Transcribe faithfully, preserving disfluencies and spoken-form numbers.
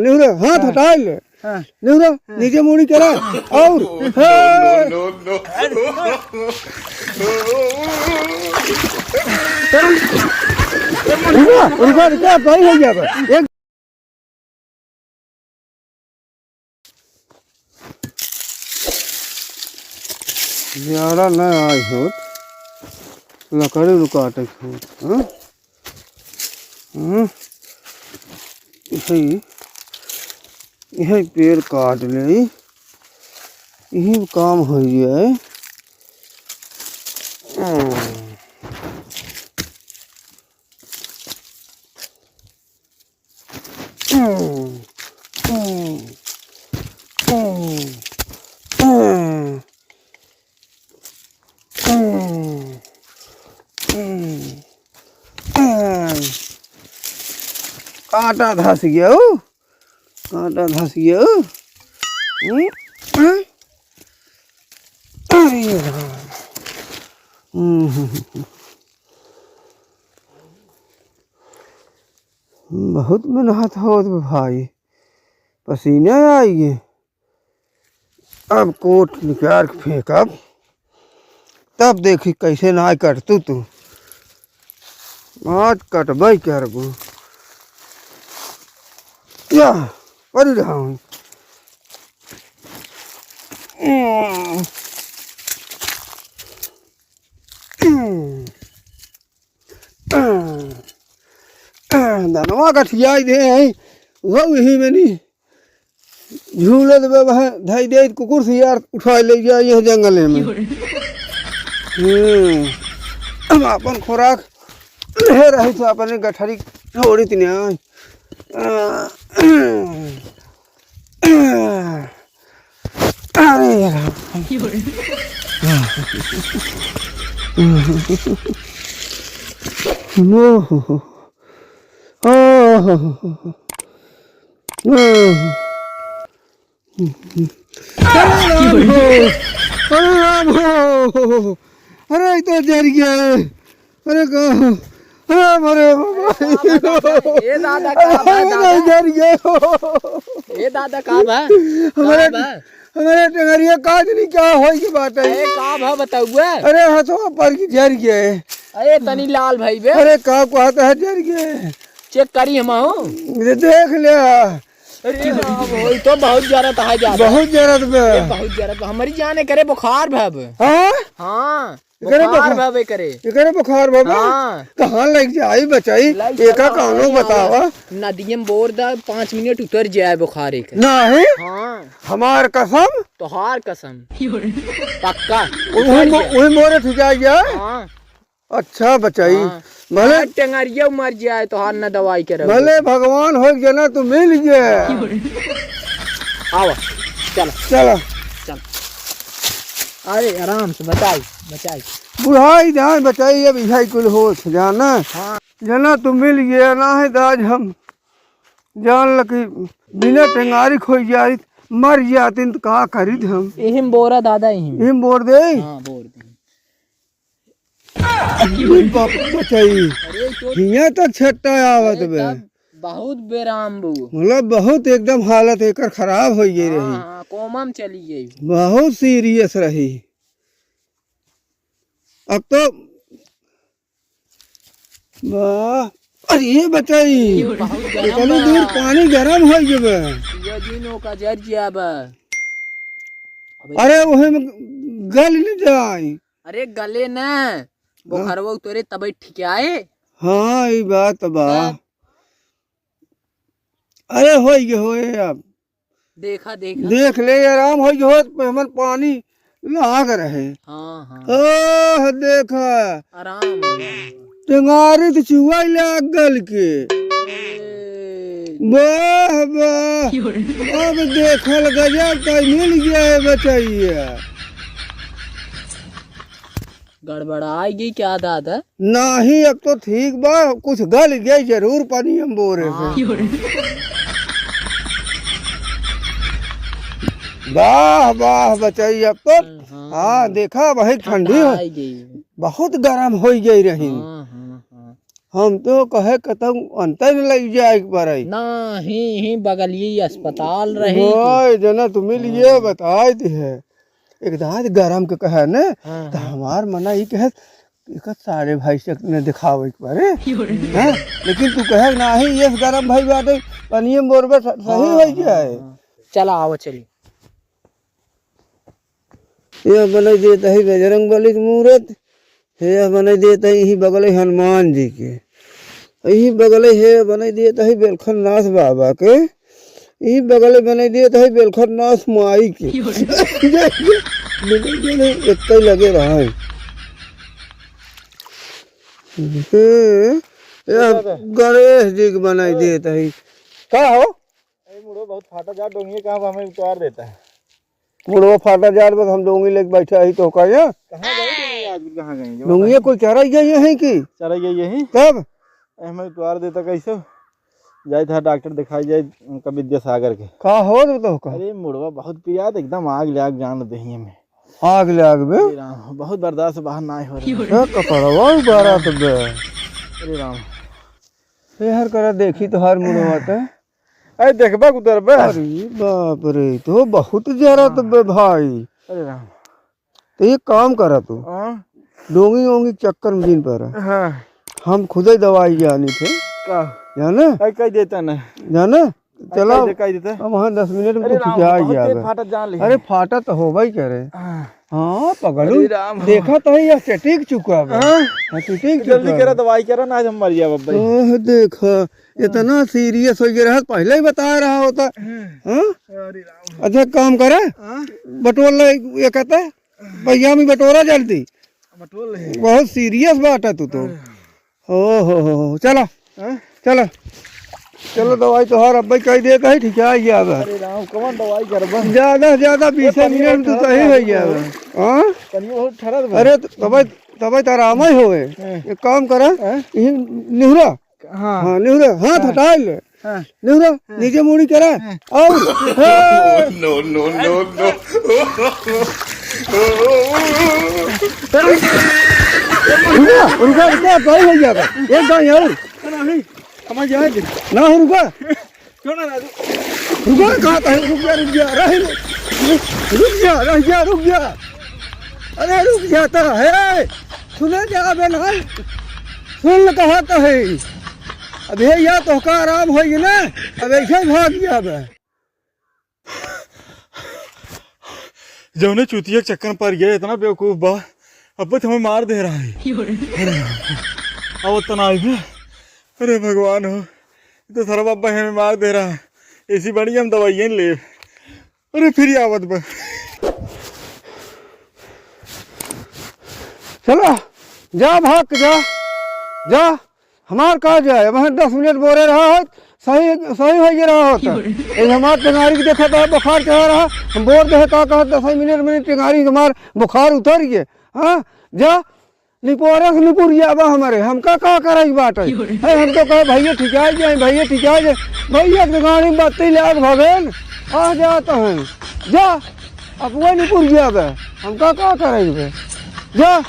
निहुरा, हाथ हाँ। हटा ले। हाँ। निहुरा, हाँ। नीचे मुड़ी करा। और, हाँ। रुका, रुका, रुका, भाई हो गया बस। एक जाड़ा न आइ होत, लकड़ी न काटे होत, हाँ? हाँ? यही, यही पेड़ काट ले, यही काम होइ जाए। हाँ। कांटा धस गया हो, कांटा धस गया हो। हम्म, हम्म। अरे राम। हम्म, हम्म, हम्म। बहुत मेहनत होत बा भाई, पसीने आइ गे। अब कोट निकाल के फेंकब, तब देखी कैसे नाहीं कटतू तू। आज कटबे करबू। या, पड़ी रहा हूँ। धनवा गठियाई दे हैं, वह वही में नहीं झूले देबे, वह धई दे, कुकुर से यार उठा ले जाए यह जंगले में। हम्म, हम अपन खुराक ले रही तो अपने गठरी छोड़ी तने आए। अरे यार। ओहो। ओहो। ओहो। अरे राम हो। अरे राम हो। अरे, ई तो जर गया है। अरे का, अरे, अरे, ए दादा, का बा, अरे, दादा? जर गया हो। ए दादा, का बा? हमारे, का बा? हमारे टंगरिया का जनी का होई के बात है? ए, का बा, बताउआ? अरे, हथवा पर की जर गया है। अरे, तनी लाल भई बे। अरे, का कहत है, जर गया है? चेक करी हम, हो? ये देख ले। अरे, बाप हो, ई तो बहुत जरत है, ज्यादा। बहुत जरत बे। ए, बहुत जरत बा। हमरी जाने करे बुखार भा बे। हाँ? हाँ। एकरे बुखार बुखार? भवे करे। एकरे बुखार भवे? हाँ। कहाँ लग जाई बचाई? लग एका चला, कौनो अरे बतावा। आवा। नदिये में बोर दा, पाँच मिनट उतर जाए बुखार एक। नहीं। हाँ। हमार कसम। तोहार कसम। पक्का। उही उतर मो-, जाए। उही मोरे ठिका गया। हाँ। अच्छा बचाई। हाँ। भले हाँ, टेंगरिया मर जाए, तोहार न दवाई करे। भले भगवान हो जना तू मिल गया। आवा, चला। चला। चला। अरे, आराम से, बचाई, बचाई। बुढ़ाई जान बचाई, अब इहे कुल होत जाना। हाँ। जना तू मिल गया, ना है दाज हम जान ल कि बिना टेंगारी खोई जाइत, मर जातिन त का करित हम। इहिम बोरा दादा, इहिम। इहिम बोर दे? हाँ, बोर दे। अरे बाप बचाई। अरे तो हियाँ तक छट्टा आवत अरे बे। तब बहुत बेराम बू। मतलब बहुत एकदम हालत एकर खराब होइ गई हाँ, रही। हाँ, कोमा में चली गई। बहुत सीरियस रही। अब तो वाह, अरे ये बचाई। बहुत गरम इतनी बा। दूर पानी गरम होइ गए बे। ये दिनों का जर जिया बा। अबे अरे वही में गल न जाए। अरे गले न, हाँ। बुखारवा उतरे तबे ठिकाए। हाँ, ई बात बा। तब अरे होई गे होए अब। देखा, देखा। देख ले, आराम होई गे होत पे हमन पानी लाग रहे। हाँ, हाँ। ओह, देखा। आराम हो गया। टेंगारी त चुआई लाग गल के। ए। वाह, वाह। अब देखल गजब का मिल गया है बचैया। गड़बड़ाई गई क्या दादा? नाही, अब तो ठीक बा, कुछ गल गई जरूर पानी हम बोरे से। हाँ। वाह, वाह, बचाई अब तो। हाँ, हाँ, हाँ। देखा, वही ठंडी हो। ठंडा आई गई। बहुत गरम होई गई रही। हाँ, हाँ, हाँ। हम तो कहे कतहूँ अंतर लग जाए के पड़े। ना, ही, ही बगलिए अस्पताल रही। ओए, जना तुम्हें लिए हाँ। बताए दिहे। एक दाँत गरम के कहे ने, हाँ, त हाँ। हमार मना ई कहे, एक सारे भाई से न दिखावे के पड़े। हाँ? लेकिन तू कहे नाही, ये गरम भाई बाटे, पनिये मोरबे स-, सही हाँ, हो जाए। हाँ। चला, आवा, चली। ये बनाई देत ही बजरंग बली के मूरत, हे बनाई देत ही, यही बगले हनुमान जी के, यही बगले हे बनाई देत ही बेलखन नाथ बाबा के, यही बगले बनाई देत ही बेलखन नाथ माई के। बनाई देत ही, एक ही लगे रहा है। हम्म, ये गणेश जी के बनाई देत ही। का हो? अरे मुड़वा बहुत फाटा जा, डोंगिया कहाँ पे हमें उतार देता है। मुड़वा फाटा जा, बस हम डोंगी लेके बैठा ही तो का यहाँ? कहाँ गई डोंगिया आज, कहाँ गई? डोंगिया कोई चराई गई है कि? चराई गई है? तब? ए, हमें उतार देता कैसे? जाए था डॉक्टर दिखाई जाए उनका विद्यासागर के। का हो तो का? अरे मुड़वा बहुत पिरात, एकदम आग ले आग जान देही हमें। आग ले आग बे? अरे राम, बहुत बर्दाश्त बाहर ना हो रहा। ए, कपड़वा उबारा तो बे। अरे राम। ए, हर करा देखी तो हर मुड़वा ते। अरे देखबा कुतर बे। अरे बाप रे, तो बहुत जरा तो बे भाई। अरे राम। तो एक काम करा तू। हाँ। डोंगी ओंगी के चक्कर में जिन पड़ा। हाँ। हम खुदे दवाई जानी थे। का? जाने? अरे कह देता ना। जाने? अरे चला। कह दे, कह देता। अब वहाँ दस मिनट में अरे तो राम, खिंचा बहुत गया तेज बे। फाटत जान ले। अरे फाटा तो होबा ही करे। हाँ। हाँ, पगलू। अरे राम। देखा तो है, यह चटीक चुका बा। हाँ? हाँ, चटीक जल्दी चुका करा, बा। दवाई करा, ना आज हम मर जाब, बाबा। ओह, देखा, हाँ। इतना सीरियस हो गया रहा, पहले ही बता रहा होता। हाँ। हाँ? अरे राम। अच्छा, काम करा, हाँ? बटोर ले, ये कहता, भैया में बटोरा जल्दी। बटोर ले। बहुत सीरियस बात है तू तो। अरे। ओ हो हो हो, चला, हाँ? चला, चलो, दवाई तोहार अब्बे कह देता है, ठीक है, आ गया अब। अरे राम, कौन दवाई करबा? ज्यादा से ज्यादा ए, बीस पनिया मिनट में तू ठहर सही जा, हो गया अब। हाँ? पनिया बहुत ठहरत बा। अरे, त-, तबे, तबे तो आराम ही होए। हाँ। एक काम करा, हाँ? यही निहुरा। हाँ। हाँ, निहुरा, हाथ हाँ। हटा ले। हाँ। निहुरा, हाँ। नीचे मुड़ी करा। हाँ। और, हाँ। No, no, no, no। रुका, रुका, रुका, सही हो जाएगा। एक दाई और। अरे नहीं, हमारे यहाँ दे। ना हो, रुका। क्यों ना राजू? रुका, कहाँ था? रुक जा, रुक जा, रह, रुक जा, रह जा, रुक जा। अरे रुक जाता है, सुने जा बे ना, सुन कहा तो है। अब ये या तो का आराम होई ना, अब ऐसे ही भाग गया बे। जौने चुतिया के चक्कर में पड़ गया, इतना बेवकूफ बा, अब तो हमें मार दे रहा है। अरे, अब तो ना आई बे। अरे भगवान हो, तो सरवा अब्बा हमें मार दे रहा है। ऐसी बढ़िया हम दवाइयाँ ले। अरे फिर आवत बा। चला, जा भाग के जा, जा। हमार का जाए, अब हम दस मिनट बोरे रहा होत, सही, सही हो गया रहा होत। एक हमार टेंगारी के देखा था, बुखार चढ़ा रहा, हम बोर दे का कहत, दस मिनट में टेंगारी हमार बुखार उतर गए। हाँ, जा, निपोरे से निपुर जाबा हमरे, हमका का करे के बाटे? है, हम तो कहे, "भैया ठिकाई जाए, भैया ठिकाई जाए।" भैया के गाड़ी में बत्ती ले आके भगेन, आ जाता है। जा, अब वही निपुर जाबे, हमका का करे के बे? जा।